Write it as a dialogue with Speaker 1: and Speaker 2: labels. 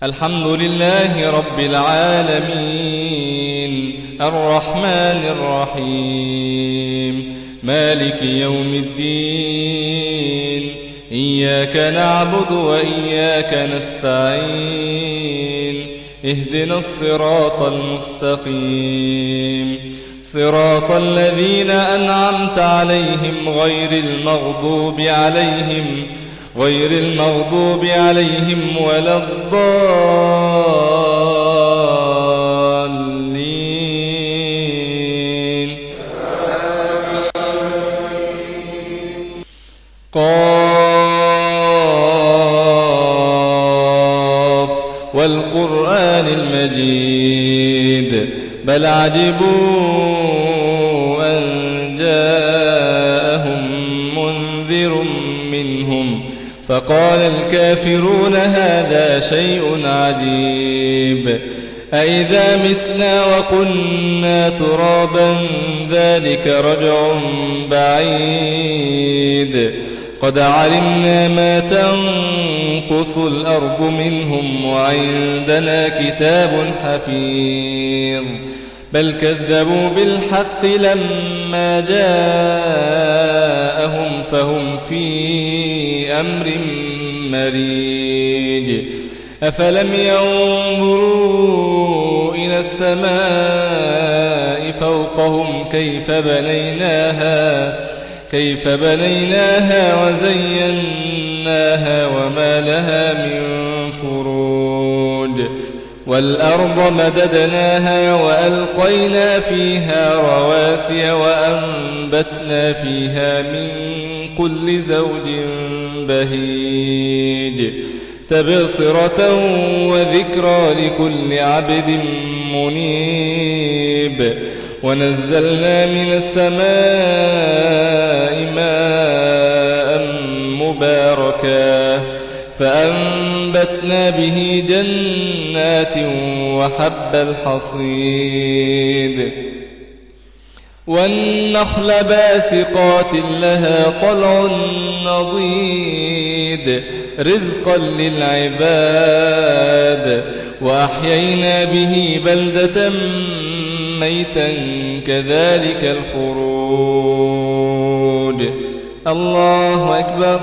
Speaker 1: الحمد لله رب العالمين. الرحمن الرحيم. مالك يوم الدين. إياك نعبد وإياك نستعين. اهدنا الصراط المستقيم. صراط الذين أنعمت عليهم غير المغضوب عليهم ولا الضالين. قاف والقرآن المجيد. بل عجبوا أن جاءهم منذر منهم فقال الكافرون هذا شيء عجيب. أإذا متنا وكنا ترابا ذلك رجع بعيد. قد علمنا ما تنقص الأرض منهم وعندنا كتاب حفيظ. بل كذبوا بالحق لما جاءهم فهم في أمر مريج. أفلم ينظروا إلى السماء فوقهم كيف بنيناها وزيناها وما لها من فروج. والأرض مددناها وألقينا فيها رواسي وأنبتنا فيها من كل زوج بهيج. تبصرة وذكرى لكل عبد منيب. ونزلنا من السماء ماء مباركا فأنبتنا به جنات وحب الحصيد. والنخل باسقات لها طلع نضيد رزقا للعباد. وأحيينا به بلدة ميتا كذلك الخروج. الله أكبر.